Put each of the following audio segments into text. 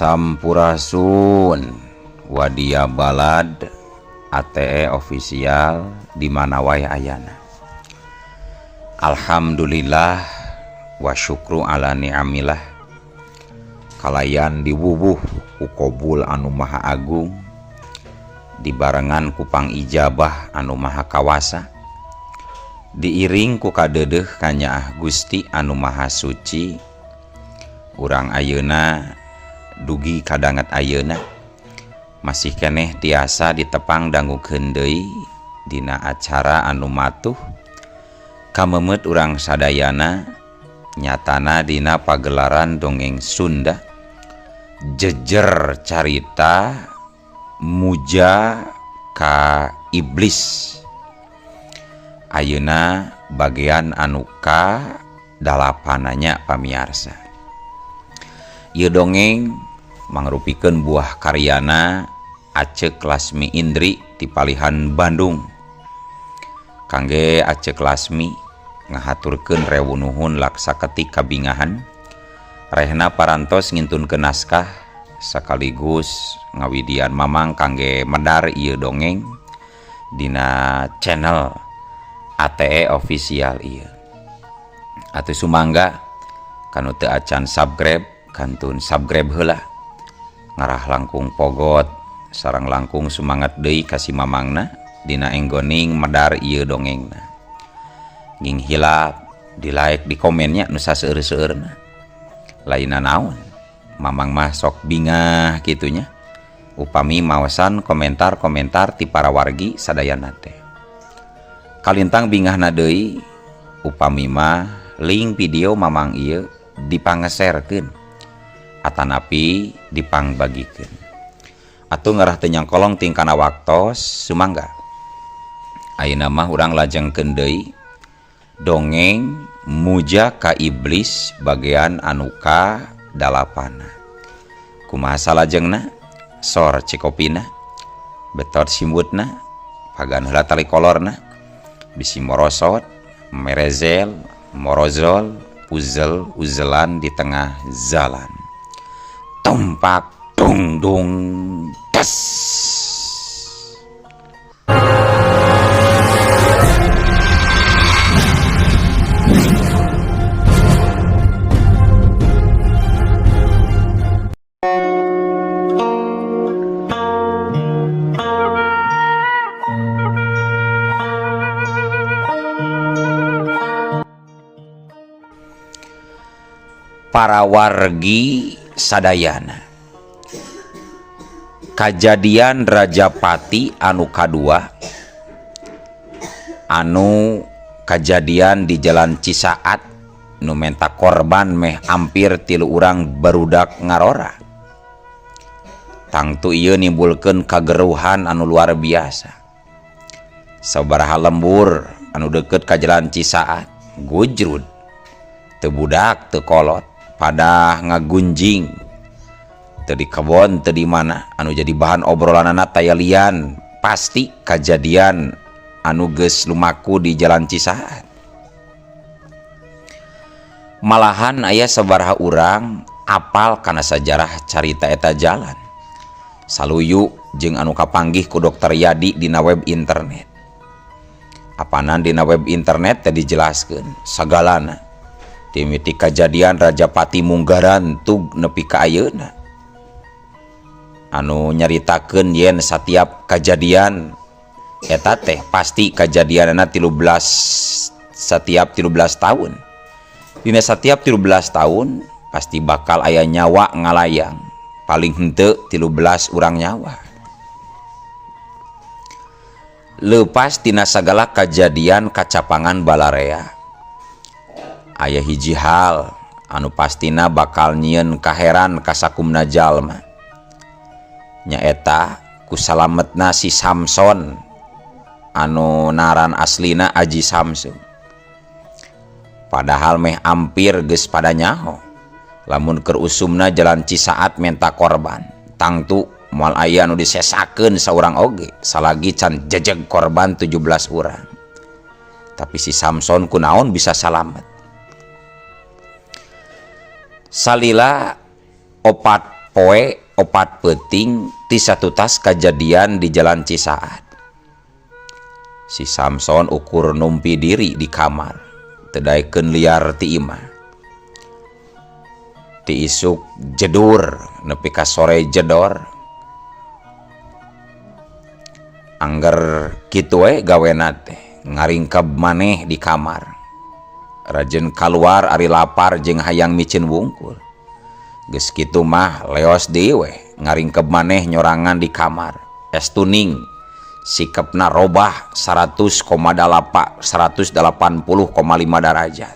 Sampurasun Wadia Balad ATE official di mana wae ayana. Alhamdulillah wa syukru ala ni'amillah. Kalayan diwuwuh ku kobul anu maha agung, dibarengan ku pangijabah anu maha kawasa, diiring ku kadeudeuh kanyaah Gusti anu maha suci. Urang ayeuna dugi kadanget ayeuna masih keneh tiasa ditepang dangukeun deui dina acara anu matuh kamemeut urang sadayana, nyatana dina pagelaran dongeng Sunda jejer carita Muja ka Iblis. Ayeuna bagian anu ka dalapananya pamiarsa. Ieu dongeng mangrupikeun buah karyana Acek Lasmi Indri di Palihan Bandung. Kangge Acek Lasmi ngahaturkeun rewu nuhun laksa ketik kabingahan rehna parantos ngintunkeun naskah sekaligus ngawidian mamang kangge medar ieu dongeng dina channel ATE official ieu. Atuh sumangga kanu teu acan subscribe kantun subscribe heula, ngarah langkung pogot sareng langkung sumangat deui ka si mamangna dina enggoning medar ieu dongengna. Nging hilap di like di komennya nu saseueur-seueurna. Lainna naon, mamang mah sok bingah kitunya upami maosan komentar-komentar ti para wargi sadayana teh. Kalintang bingahna deui upami mah link video mamang ieu dipangeserkeun atanapi dipangbagikeun. Atuh ngarah teu nyangkolong tingkana waktos sumangga. Ayeuna mah urang lajengkeun deui dongeng Muja ka Iblis bagian anu ka dalapana. Kumaha salajengna? Sor cikopina, betot simbutna, pagan heula tali kolorna, bisi morosot, merezel, morozol, puzel, uzelan di tengah jalan. Tumpak dung dung tes. Para wargi sadayana, kajadian Rajapati anu kadua anu kajadian di Jalan Cisaat nu menta korban meh hampir 3 urang barudak ngarora. Tangtu ieu nimbulkeun kageruhan anu luar biasa. Sabaraha lembur anu deukeut ka Jalan Cisaat gujrud, teu budak teu kolot, padah ngagunjing teu di kebon teu di mana, anu jadi bahan obrolanana tayalian pasti kajadian anu geus lumaku di Jalan Cisaat. Malahan aya sabaraha urang apal kana sajarah carita eta jalan saluyu jeung anu kapanggih ku Dokter Yadi dina web internet. Apanan dina web internet teh dijelaskeun sagalana timiti kajadian Rajapati Munggaran tug nepi ka ayeuna anu nyaritakeun yen satiap kajadian eta teh pasti kajadianana 13 setiap 13 tahun. Dina setiap 13 tahun pasti bakal aya nyawa ngalayang, paling henteu 13 urang nyawa. Leupas tina sagala kajadian kacapangan balarea, aya hiji hal anu pastina bakal nyieun kaheran kasakumna jalma, nyaeta ku salametna si Samson anu naran aslina Aji Samsu. Padahal meh ampir geus pada nyaho lamun keur usumna Jalan Cisaat menta korban, tangtu moal aya anu disesakeun saurang oge salagi can jejeg korban 17 urang. Tapi si Samson kunaon bisa salamet. Salila 4 Poe 4 peuting ti satutas kajadian di Jalan Cisaat. Si Samson ukur numpi diri di kamar, teu daekeun liar ti imah. Ti isuk jedur nepi ka sore jedor. Angger kitu we gawena teh, ngaringkeb maneh di kamar. Rajen kaluar ari lapar jeung hayang micin wungkul. Geus kitu mah leos deui we ngaringkeb maneh nyorangan di kamar. Estuning sikapna robah 180,5 darajat.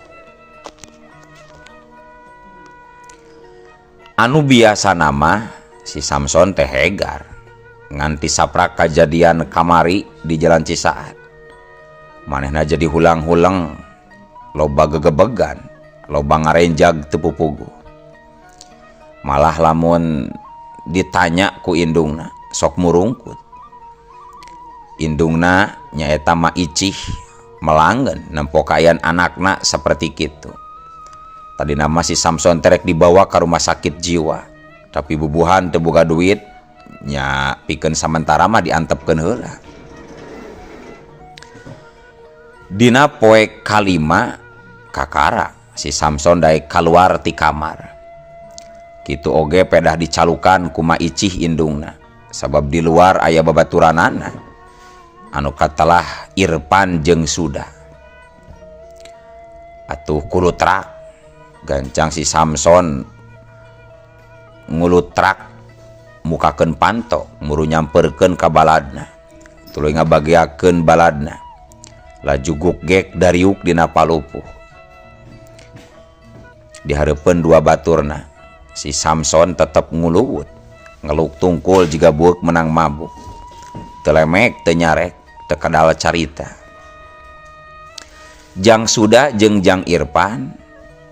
Anu biasa nama si Samson teh hegar nganti saprak kajadian kamari di Jalan Cisaat. Manehna jadi hulang-huleng, loba gegebegan, loba ngarenjag teu pupugu. Malah lamun ditanya ku indungna sok murungkut. Indungna nyaeta Ma Icih melanggen nempo kaayaan anakna saperti kitu. Tadi nama si Samson terek dibawa ke rumah sakit jiwa, tapi bubuhan teu boga duit nya pikeun samentara mah diantepkeun heula. Dina poe kalima kakara si Samson daek kaluar ti kamar. Kitu oge pedah dicalukan ku Ma Icih indungna, sabab di luar aya babaturanana anu katelah Irfan jeung Suda. Atuh kulutrak gancang si Samson ngulutrak mukakeun panto muru nyamperkeun ka baladna, tuluy ngabageakeun baladna. Laju gugek dariuk dina palupuh. Dihareupeun dua baturna, si Samson tetep nguluwut, ngeluk tungkul jiga bueuk menang mabuk. Teu lemek, teu nyarek, teu kadal carita. Jang Suda jeung Jang Irfan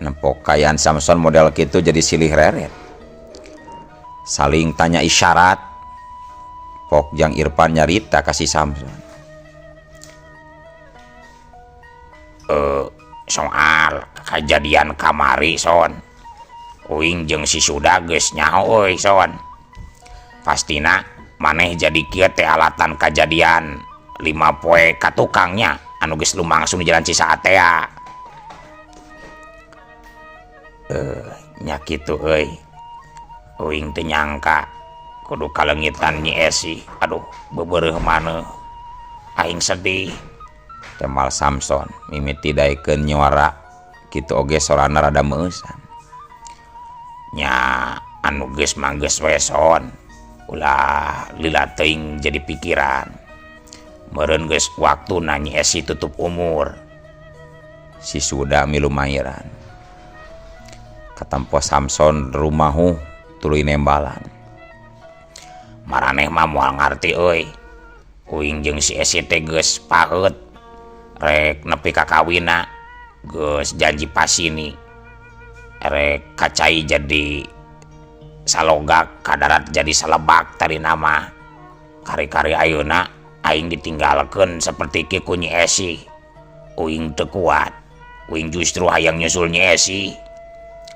nempo kaayaan Samson model kitu jadi silih reret. Saling tanya isyarat. Pok Jang Irfan nyarita ka si Samson. Soal kejadian kamari son, uing jeung si Suda geus nyaho euy son. Pastina maneh jadi kieu teh alatan kajadian 5 poe ka tukangnya anu geus lumangsung di Jalan Cisaat teh. Nya kitu euy. Uing teu nyangka kudu kalengitan Nyi Esi. Aduh, bebereuh maneh. Aing sedih. Temal Samson mimiti daekeun nyuara kitu oge sorana rada meueusan. Nya anu geus mah geus we son. Ulah lila teuing jadi pikiran. Meureun geus waktuna Nyi Esi tutup umur. Si Suda milu mairan. Katempo Samson rumahu tuluy nembalan. Maraneh mah moal ngarti euy. Uing jeung si Esi teh geus paheut. Rek nepi ka kawina geus janji pasini. Rek kacai jadi salogak, kadarat jadi salebak tadi nama. Kari-kari ayeuna aing ditinggalkeun seperti ki ku Nyi Esi. Uing teu kuat. Uing justru hayang nyusul Nyi Esi.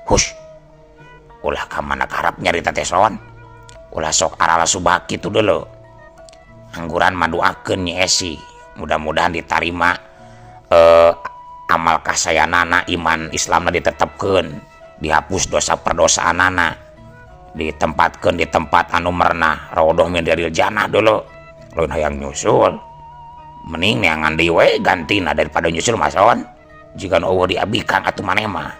Hush. Ulah ka mana karep nyarita teh son. Ulah sok arala subak kitu deuleu. Angguran maduakeun Nyi Esi. Mudah-mudahan ditarima amal kasayanana, iman Islamna ditetepkeun, dihapus dosa perdosaanana, ditempatkeun di tempat anu merenah, raudhah min riyadil jannah dulu. Lain hayang nyusul, mending neangan deui we gantina daripada nyusul mah son. Jiga nu eueuh diabikan atuh maneh mah.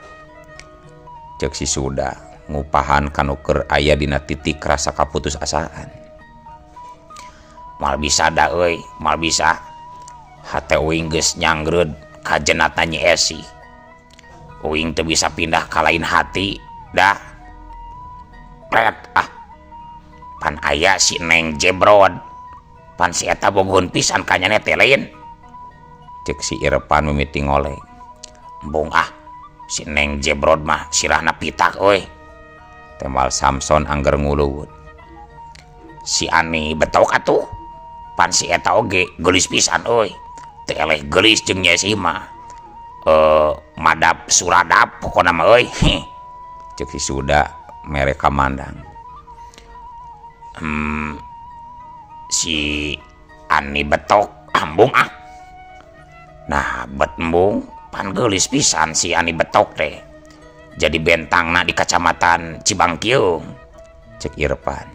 Ceuk si Suda ngupahan kanu keur aya dina titik rasa kaputusasaan. Moal bisa da euy, moal bisa. Hate uing geus nyangreud ka jenatna Nyi Esi. Uing teu bisa pindah ka lain hati dah. Pret ah. Pan aya si Neng Jebrod. Pan si eta bogoheun pisan ka nyane teh lain. Ceuk si Irfan mimiti ngoleng. Embung ah, si Neng Jebrod mah sirahna pitak euy. Temal Samson angger nguluwut. Si Ani betok atuh. Pan si eta oge geulis pisan euy. Teu eleh geulis jeung Nyi Esi mah. Madap suradap pokona mah euy. Ceuk si Suda mere kamandang. Si Ani betok ambung ah. Nah bet embung pan geulis pisan si Ani betok teh. Jadi bentangna di Kacamatan Cibangkiung. Cek Irfan.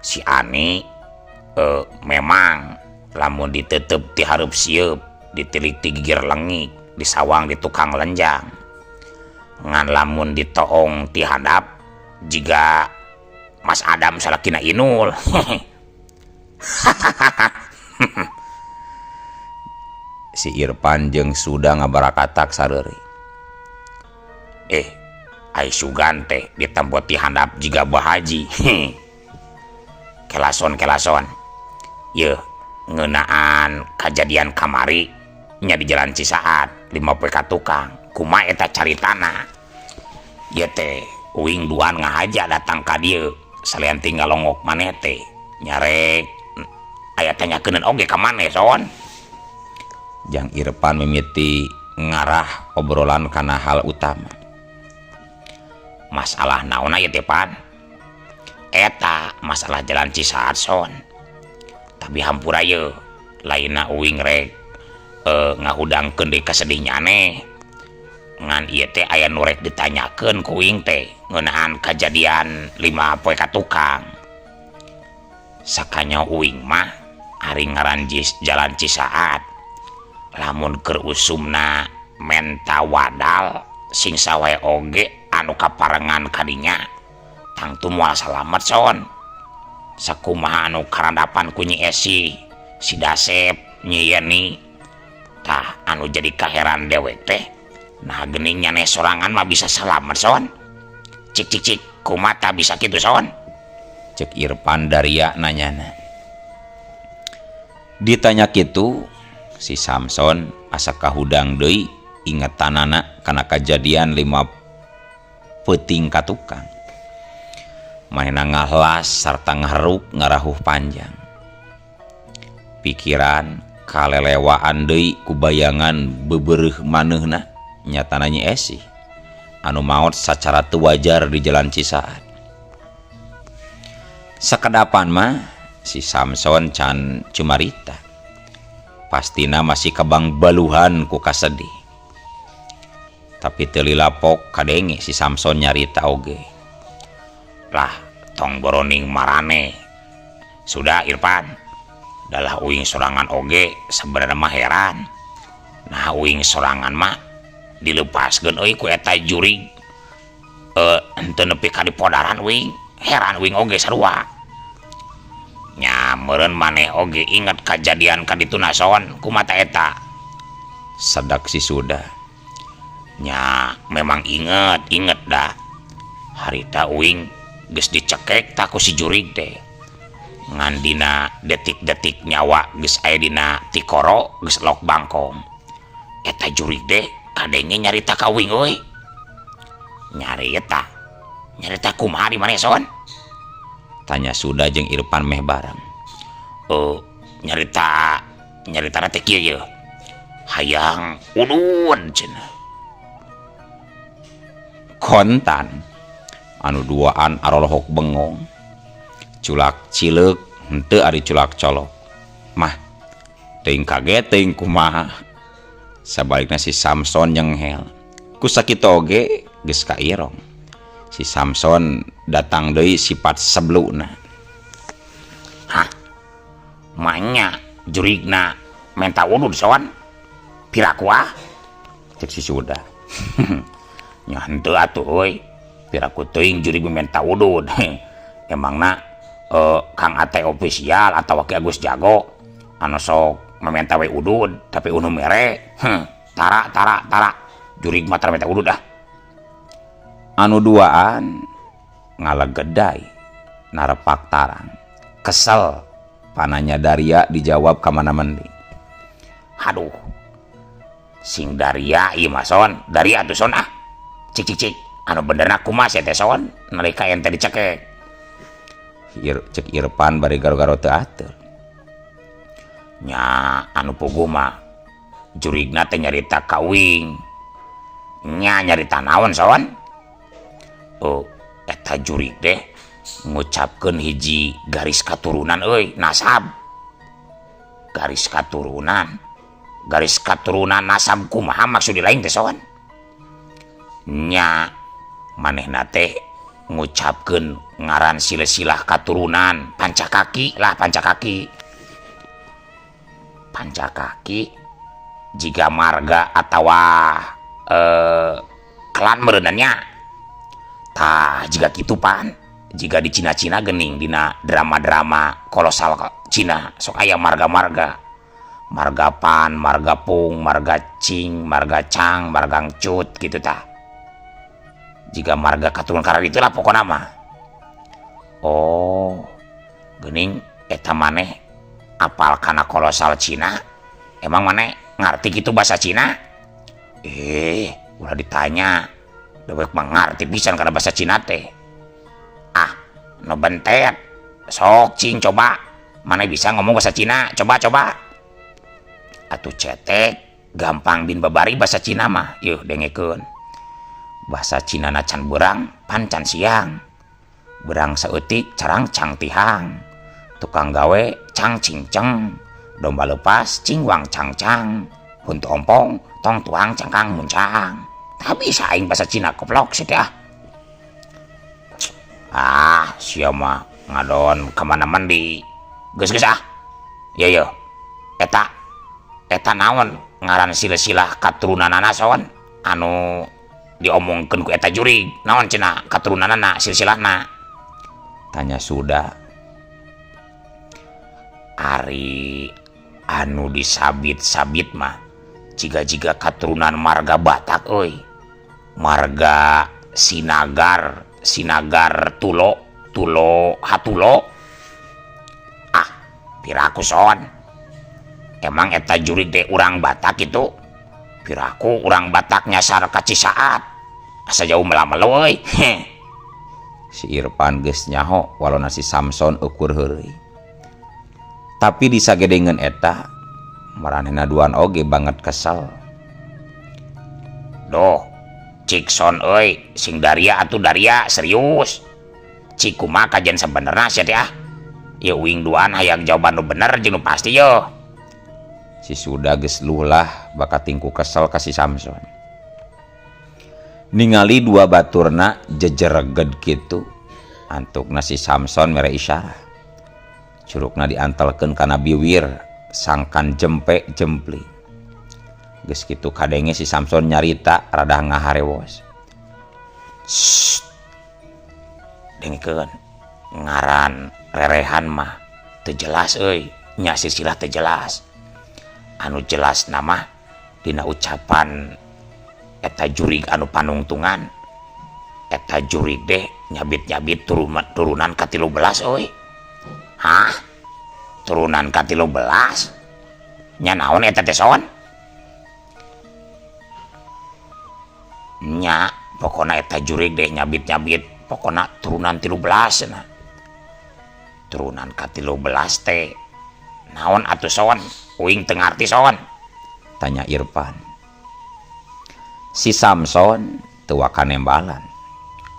Si Ani memang lamun ditetep ti hareup sieup, ditilik ti gigir lengik, disawang di tukang lenjang. Ngan lamun ditoong ti handap jiga Mas Adam salakina Inul. Si Irfan jeung Suda ngabarakatak sareuri. Ai sugan teh ditempo ti handap jiga Bah Haji. Kelason kelason. Yeuh ngeunaan kajadian kamari nya di Jalan Cisaat 5 poe ka tukang. Kumaha eta caritana? Ieu teh uing duan ngahaja datang ka dieu salian tinggal ngalongok maneh teh nyarek aya tanyakeun oge ka maneh son. Jang Irfan mimiti ngarah obrolan kana hal utama. Masalah naon ieu teh pan? Eta masalah Jalan Cisaat son. Tapi hampura ye lainna uing rek ngahudangkeun deui kasedih nyaneh. Ngan ieu teh aya nu rek ditanyakeun ku uing teh ngeunaan kajadian 5 poe ka tukang. Sakanya uing mah ari ngaran Jalan Cisaat. Lamun keur usumna menta wadal sing sawae oge anu kaparengan kadinya tangtu moal salamet son. Sakumaha anu karandapan ku Nyi Esi, si Dasep, Nyi Yeni. Tah anu jadi kaheran dewek teh nah geuning nyaneh sorangan mah bisa salamet son. Cik cik cik kumaha bisa kitu son? Cek Irfan daria nanyana. Ditanya kitu si Samson asa kahudang deui ingetanana kana kajadian 5 peuting ka tukang. Manehna ngahlas sarta ngaharuk ngarahuh panjang. Pikiran kalelewaan deui ku bayangan bebereuh manehna nyatana Nyi Esi anu maot sacara teu wajar di Jalan Cisaat. Sakedapan mah si Samson can cumarita. Pastina masih kabang baluhan ku kasedih. Tapi teu lilapok kadenge si Samson nyarita oge. Lah tong boroning marane. Sudah Irfan, dalah uing sorangan oge sebenarnya mah heran. Nah uing sorangan mah dilepaskeun euy ku eta jurig. Henteu nepi ka dipodaran uing, heran uing oge sarua. Nya meureun maneh oge inget kajadian ka dituna son kumaha eta? Sadak si Suda. Nya memang inget, inget dah. Harita uing geus dicekek tak ku si jurig teh. Ngan dina detik-detik nyawa geus aya dina tikoro geus lok bangkong. Eta jurig teh kadenge nyarita ka uing euy. Nyarita. Nyarita kumaha di maneh son? Tanya Suda jeung Irfan meh bareng. Nyarita, nyarita teh kieu ye. Hayang udud cenah. Kontan anu duaan arolohok bengong. Culak cileuk henteu ari culak colok. Mah teuing kaget teuing kumaha. Sabalikna si Samson nyenghel. Ku sakitu oge geus kairong. Si Samson datang deui sifat sebluna. Hah? Manya jurigna menta udud son. Piraku ah? Cek si Suda. Nya henteu atuh euy. Piraku teuing jurig menta udud. Emangna Kang Ate official atawa Ki Agus Jago anu sok meminta we udud tapi unu mere. Tara tara tara jurig mah tara menta udud ah. Anu duaan ngalegedai narepak tarang. Kesel pananya Daria dijawab ka mana mending. Aduh. Sing Daria ieu mah son, Daria atuh son ah. Cik cik cik, anu benerna kumaha sia teh son nalika ente dicekek. Cek Irfan bari garo-garo teu atur. Nya anu puguh mah jurigna teh nyarita ka uing. Nya nyarita naon son? Oh, eta jurig teh Ngucapkeun hiji garis katurunan euy, nasab. Garis katurunan. Garis katurunan nasab kumaha maksud lain teh Son? Nya manehna teh ngucapkeun ngaran silsilah katurunan pancakaki lah, pancakaki. Pancakaki jiga marga atawa klan meureunna nya. Tah, jiga kitu pan. Jiga di Cina-Cina gening, dina drama-drama kolosal Cina sok aya marga-marga. Marga Pan, marga Pung, marga Cing, marga Cang, marga Cut gitu tah. Jiga marga katurunan karena itulah pokokna mah. Oh, geuning eta maneh apal kana kolosal Cina? Emang maneh ngarti gitu bahasa Cina? Ulah ditanya. Dewek mah ngarti pisan kana bahasa Cina teh. Ah, no bentet. Sok cing coba. Maneh bisa ngomong bahasa Cina? Coba coba. Atuh cetek, gampang bin babari bahasa Cina mah. Yuh, dengekeun. Bahasa Cina na can beurang, pan can siang. Beurang saeutik carang cang tihang. Tukang gawe cang cingceng. Domba lepas cing wang cang cang. Huntu ompong tong tuang cangkang muncang. Tapi bisa aing bahasa Cina, koplok sih teh ah. Ah, sia mah ngadon kemana mandi. Geus geus ah. Yo yo. Eta eta naon ngaran silsilah katurunanana Son anu diomongkeun ku eta jurig? Naon cenah katurunanana, silsilahna? Tanya sudah. Ari anu disabit-sabit mah jiga-jiga katurunan marga Batak euy. Marga Sinagar, Sinagar Tulo, Tulo Hatulo. Ah, piraku Son. Emang eta jurig teh urang Batak itu? Piraku urang Batak nyasar ka Cisaat. Asa jauh melamelo euy. Si Irfan geus nyaho walona si Samson eukur heureuy. Tapi disagedengeun eta maranehna duaan oge banget kesel. Doh, cik Son euy, sing daria atuh daria serius. Cik kumaha kajian sabenerna sia teh ah. Ye uing duaan hayang jawaban nu bener jeung nu pasti yo. Si Suda geus lulah bakat tingku kesel ka si Samson. Ningali dua baturna jejereged kitu, antukna si Samson mere isyarah. Curugna diantelkeun kana biwir sangkan jempe jempli. Geus kitu kadenge si Samson nyarita rada ngaharewos. Shh. Dengekeun ngaran rerehan mah teu jelas euy, nya silsilah teu jelas. Anu jelas nama dina ucapan eta jurig anu panungtungan, eta jurig deh nyabit-nyabit turunan ka-13 euy. Hah? Turunan ka-13? Nya naon eta teh Son? Nya pokona eta jurig deh nyabit-nyabit pokona turunan 13 cenah. Turunan ka-13 teh naon atuh Son? Uing teu ngarti Son. Tanya Irfan. Si Samson teu waka nembalan.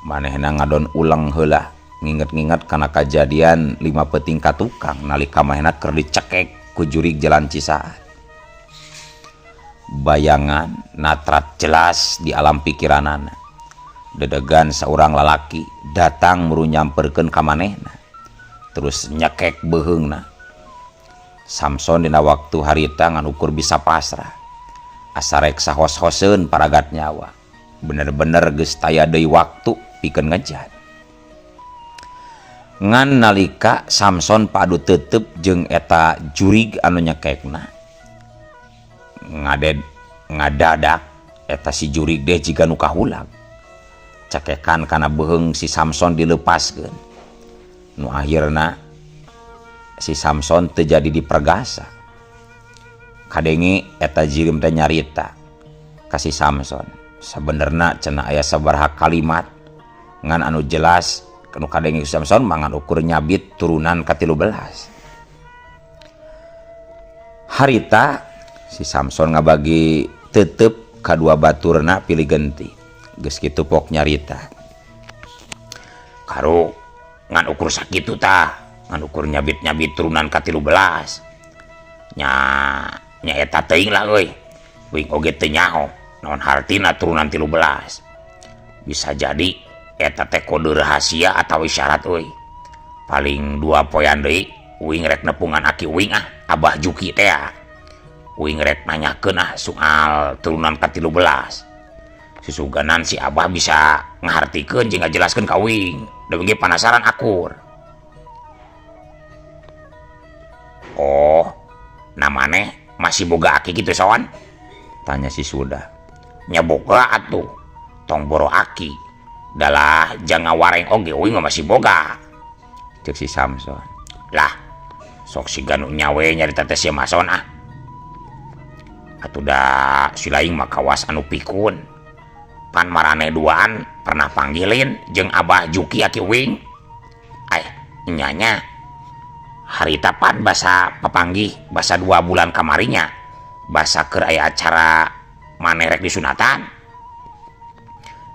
Manehna ngadon ulang heula nginget-nginget kana kajadian 5 peuting ka tukang nalika manehna keur dicekek ku jurig jalan Cisaat. Bayangan natrat jelas di alam pikiranana. Dedegan saurang lalaki datang muru nyamperkeun ka manehna. Terus nyekek beuheungna. Samson dina waktu harita ngan ukur bisa pasrah. Asa rek sahos-hoseun paragat nyawa. Bener-bener geus taya deui waktu pikeun ngejat. Ngan nalika Samson padu tetep jeung eta jurig anu nyekekna. Ngadadak eta si jurig deh jiga nu kahulag. Cekekan kana beuheung si Samson dilepaskeun. Nu akhirna si Samson teu jadi dipergasa. Kadenge eta jirim teh nyarita ka si Samson. Sabenerna cenah aya sabaraha kalimat ngan anu jelas nu kadenge si Samson mangan ukur nyabit turunan ka-13. Harita si Samson ngabagi tetep kadua baturna pilih genti. Geus kitu pok nyarita. Karu Ngan ukur sakitu tah, ngan ukur nyabit-nyabit turunan ka 13. Nya nya eta teuing lah euy. Uing oge teu nyaho naon hartina turunan 13. Bisa jadi eta teh kode rahasia atawa isyarat euy. Paling 2 poean deui uing rek nepungan aki uing ah, Abah Juki teh ah. Uing rek nanyakeun ah soal turunan ka 13. Susuganan si Abah bisa ngahartikeun jeung ngajelaskeun ka uing. Da uing ge panasaran akur. Oh, na maneh masih boga aki kitu Son? Tanya si Suda. Nya boga atuh. Tong boro aki. Dalah jang ngawareng oge uing mah masih boga. Ceuk si Samson. Lah, sok siga nu nyawe nyarita teh si Mason ah. Atuh da si laing mah kawas anu pikun. Pan marane duaan pernah panggilin jeung Abah Juki aki uing. Nyanya harita pan basa papanggih basa 2 bulan kamarinya. Basa keur aya acara maneh rek disunatan.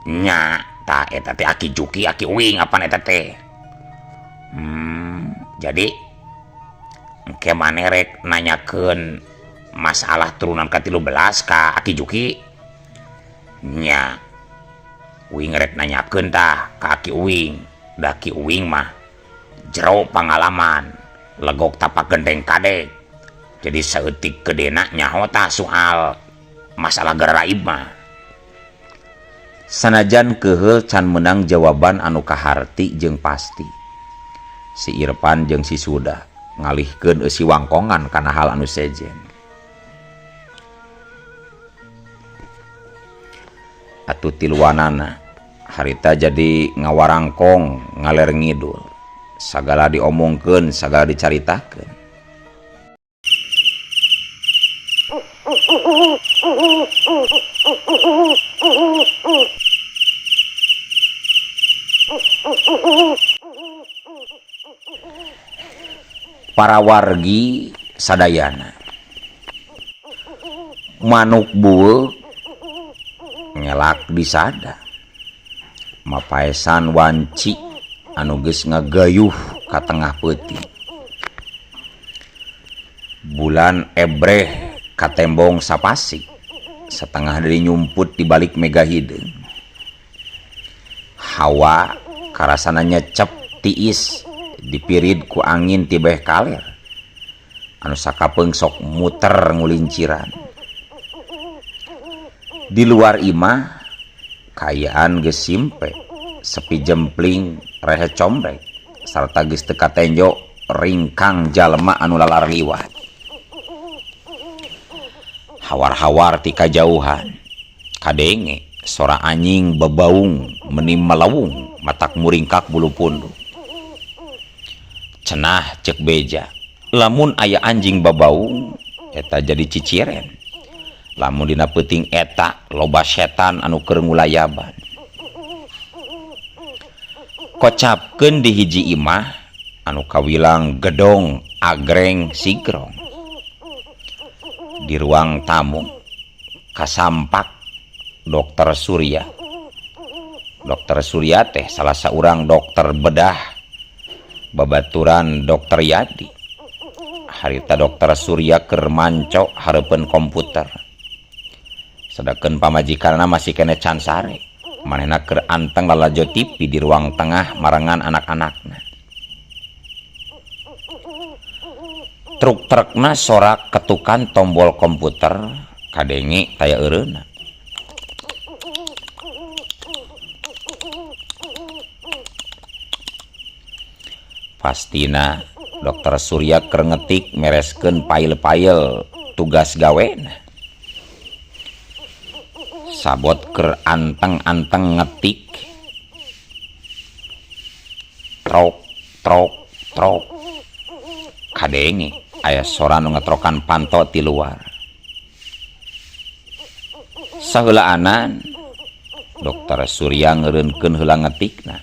Nya ta eta teh aki Juki aki uing apan eta teh. Jadi engke maneh rek nanyakeun masalah turunan ka 13 ka aki Juki. Nya uing rek nanyakeun tah ka aki uing. Da aki uing mah jero pangalaman, legok tapak gendeng kadek. Jadi saeutik gedena nyaho tah soal masalah garaib mah. Sanajan keuheul can meunang jawaban anu kaharti jeung pasti. Si Irfan jeung si Suda ngalihkeun eusi wangkongan kana hal anu sejen. Atuh tiluanana harita jadi ngawarangkong ngaler ngidul. Sagala diomongkeun, sagala dicaritakeun. Para wargi sadayana manuk bueuk ngelak disada mapaesan wanci anu geus ngagayuh ka tengah peuting. Bulan ebreh katembong sapasi setengah dari nyumput di balik mega hideung. Hawa karasana nyecep tiis dipirid ku angin tibeh kaler anu sakapeung sok muter ngulinciran. Di luar imah kaayaan geus simpe, sepi jempling, rehe combrek sarta geus teu katenjo ringkang jalma anu lalar liwat. Hawar-hawar ti kajauhan kadenge sora anjing bebaung meni melawung matak muringkak bulu punduk. Cenah ceuk beja, lamun aya anjing babaung eta jadi ciciren. Lamun dina peuting eta loba setan anu keur ngulayaban. Kocapkeun di hiji imah anu kawilang gedong agreng sigrong. Di ruang tamu kasampak Dokter Surya. Dokter Surya teh salah saurang dokter bedah babaturan Dokter Yadi. Harita Dokter Surya keur manco hareupeun komputer. Sedangkan pamajikanna masih kene can sare. Manehna keur anteng lalajo TV di ruang tengah marengan anak-anakna. Truk-trukna sorak ketukan tombol komputer kadenge taya eureuna. Pastina Dokter Surya keur ngetik mereskeun pail-pail tugas gawena. Sabot keur anteng-anteng ngetik. Trok trok trok. Kadenge aya sora nu ngetrokan panto ti luar. Saheulaanan Dokter Surya ngeureunkeun heula ngetikna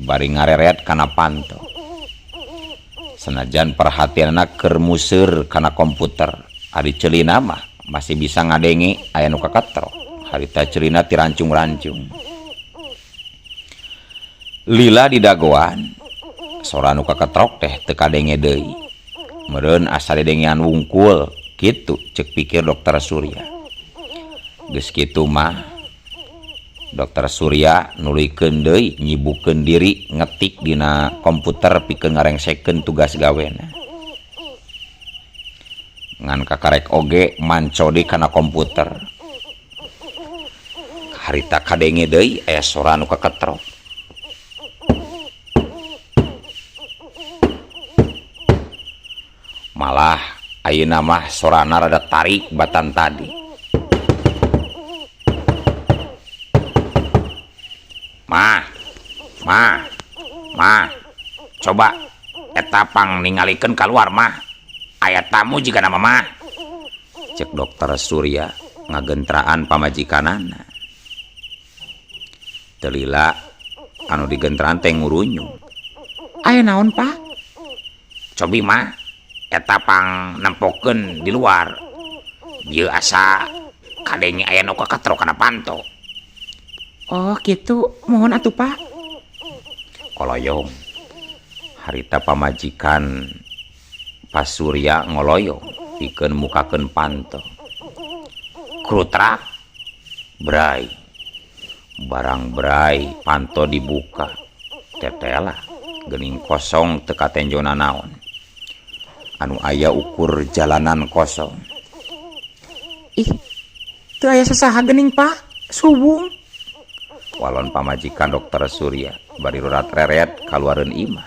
bari ngareret kana panto. Senajan perhatianna keur museur kana komputer, ari ceulina mah masih bisa ngadenge aya nu kaketro. Harita ceulina tirancung-rancung. Lila di dagoan, Sora nu kaketrok teh teu kadenge deui. Meureun asa didengean wungkul kitu ceuk pikir Dokter Surya. Geus kitu mah Dokter Surya nuluykeun deui nyibukeun diri ngetik dina komputer pikeun ngarengsekeun tugas gawena. Ngan kakarek oge manco deui kana komputer. Harita kadenge deui aya sora nu kaketrok. Malah ayeuna mah sorana rada tarik batan tadi. Mah, mah, mah, coba eta pang ningalikeun kaluar mah. Aya tamu jigana mah. Cek Dokter Surya ngagentraan pamajikanana. Teu lila anu digentraan teh ngurunyung. Aya naon, Pak? Cobi mah eta pang nempokeun di luar. Ieu asa kadenge aya nu kaketrok kana panto. Oh, kitu. Mohon atuh, Pak. Koloyong. Harita pamajikan Pak Surya ngoloyong pikeun mukakeun panto. Krutrak bray. Barang bray panto dibuka. Tetela geuning kosong teu katenjona naon. Anu aya ukur jalanan kosong. Ih, teu aya sasaha geuning, Pak. Suwung. Walon pamajikan Dokter Surya bari rurat reret kaluareun imah.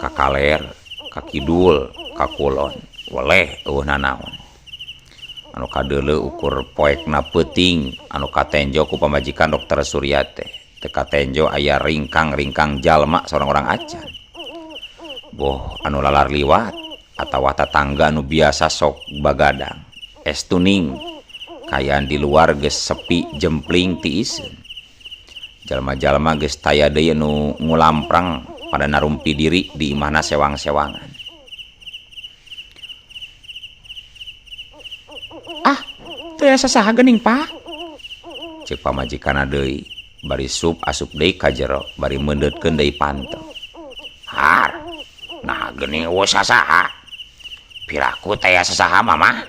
Kakaler, kakidul, kakulon, weleh eueuh nanaon. Anu kadeuleu ukur poekna peuting anu katenjo ku pamajikan Dokter Surya teh. Teu katenjo aya ringkang-ringkang jalma sorang-orang acan. Boh anu lalar liwat atawa tatangga anu biasa sok bagadang. Es tuning kayaan di luar geus sepi jempling tiiseun. Jalma-jalma geus taya deui nu ngulamprang pada narumpi diri di imahna sewang-sewangan. Ah, teu aya sasaha geuning, Pak. Ceuk pamajikanna deui bari sup asup deui ka jero bari meundeutkeun deui panto. Har, nah geuning eueuh sasaha. Piraku teh aya sasaha mama.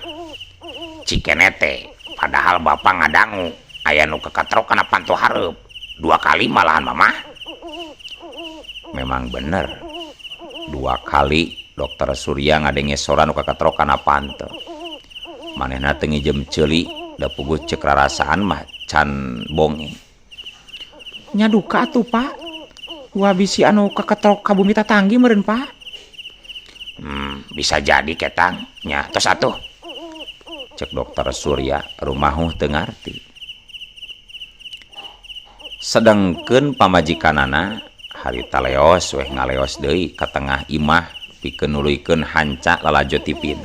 Cikene teh padahal bapa ngadangu aya nu kakatrok kana panto hareup. 2 kali malahan mama. Memang bener. 2 kali Dokter Surya ngadenge sora nu kakatrok kana panto. Manehna teu ngijem ceuli da puguh ceuk rarasaan mah can bonge. Nya duka atuh, Pak. Wa bisi anu kaketrok ka bumi tatanggi meureun, Pak. Bisa jadi ketang. Nya tos atuh. Cek Dokter Surya rumahuh teu ngarti. Sedengkeun pamajikanana harita leos weh ngaleos deui ka tengah imah pikeun nuluykeun hanca lalajo tipina.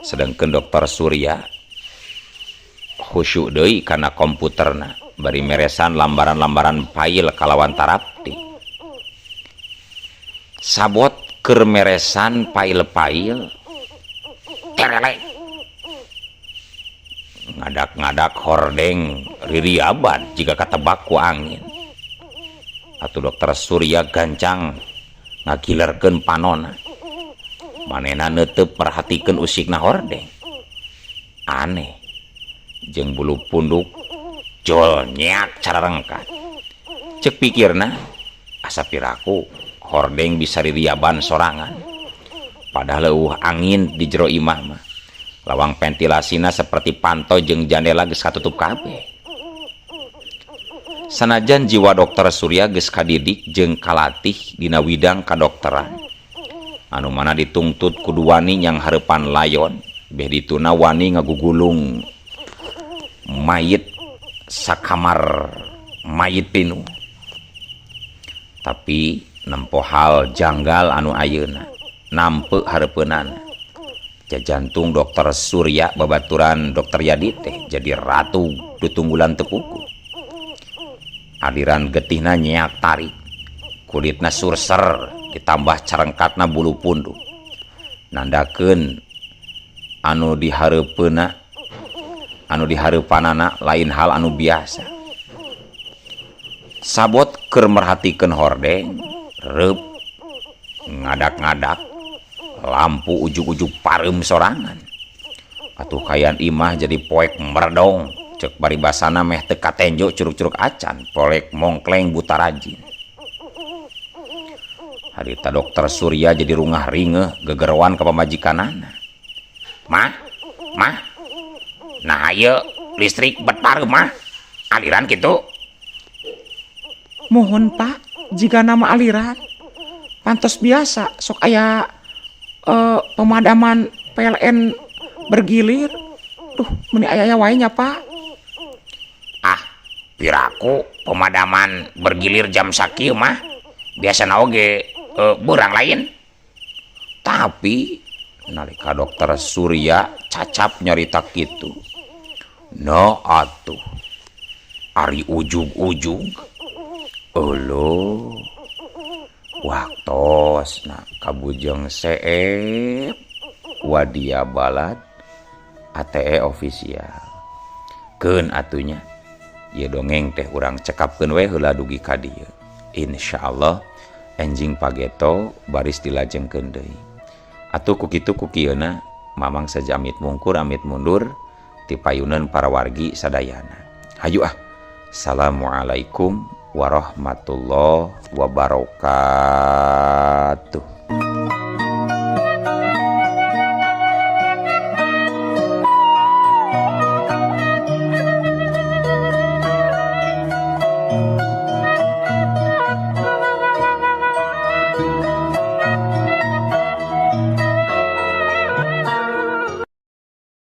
Sedengkeun Dokter Surya khusyuk deui kana komputerna bari meresan lambaran-lambaran fail kalawan tarapti. Sabot keur meresan fail-fail terelek ngadak-ngadak hordeng ririaban jika katebak ku angin. Atuh Dokter Surya gancang ngagilerkeun panona. Manehna neuteup merhatikeun usikna hordeng. Aneh. Jeung bulu punduk jol nyeak cara rengkat. Ceuk pikirna asa piraku hordeng bisa ririaban sorangan. Padahal leuweuh angin di jero imah mah. Lawang ventilasina seperti panto jeung jandela geus katutup kabeh. Sanajan jiwa Dokter Surya geus kadidik jeung kalatih dina widang kadokteran. Anu mana ditungtut kudu wani nyang hareupan layon, beh dituna wani ngagugulung mayit sakamar mayit pinuh. Tapi nempo hal janggal anu ayeuna nampe hareupeunana. Jajantung Dokter Surya babaturan Dokter Yadi teh jadi ratu ditunggulan tepuku. Aliran getihna nyeak tarik, kulitna surser ditambah carengkatna bulu punduk. Nandakeun anu dihareupeuna, anu dihareupanana lain hal anu biasa. Sabot keur merhatikeun hordeng, reup ngadak-ngadak lampu ujug-ujug pareum sorangan. Atuh kaayaan imah jadi poek meredong, cek paribasana meh teu katenjo curug-curug acan, poek mongkleng buta rajin. Harita Dokter Surya jadi rungah ringeuh gegeroan ka pamajikanana. Mah, mah. Nah, ieu listrik bet pareum mah. Aliran kitu. Mohon Pak, jika nama aliran pantos biasa sok aya pemadaman PLN bergilir. Duh, meni aya wae nya Pak. Ah, piraku pemadaman bergilir jam sakieu mah. Biasana oge beurang lain. Tapi nalika Dokter Surya cacap nyarita kitu. No atuh. Ari ujug-ujug. Euleuh. Waktosna Kabujeng Seep Wadia Balad ATE official. Keun atuh nya. Ieu dongeng teh urang cekapkeun we heula dugi ka dieu. Insyaallah enjing pageto baris dilajengkeun deui. Atuh ku kitu ku kieuna Mamang saja amit mungkur amit mundur ti payunan para wargi sadayana. Hayu ah. Assalamualaikum warahmatullahi wabarakatuh.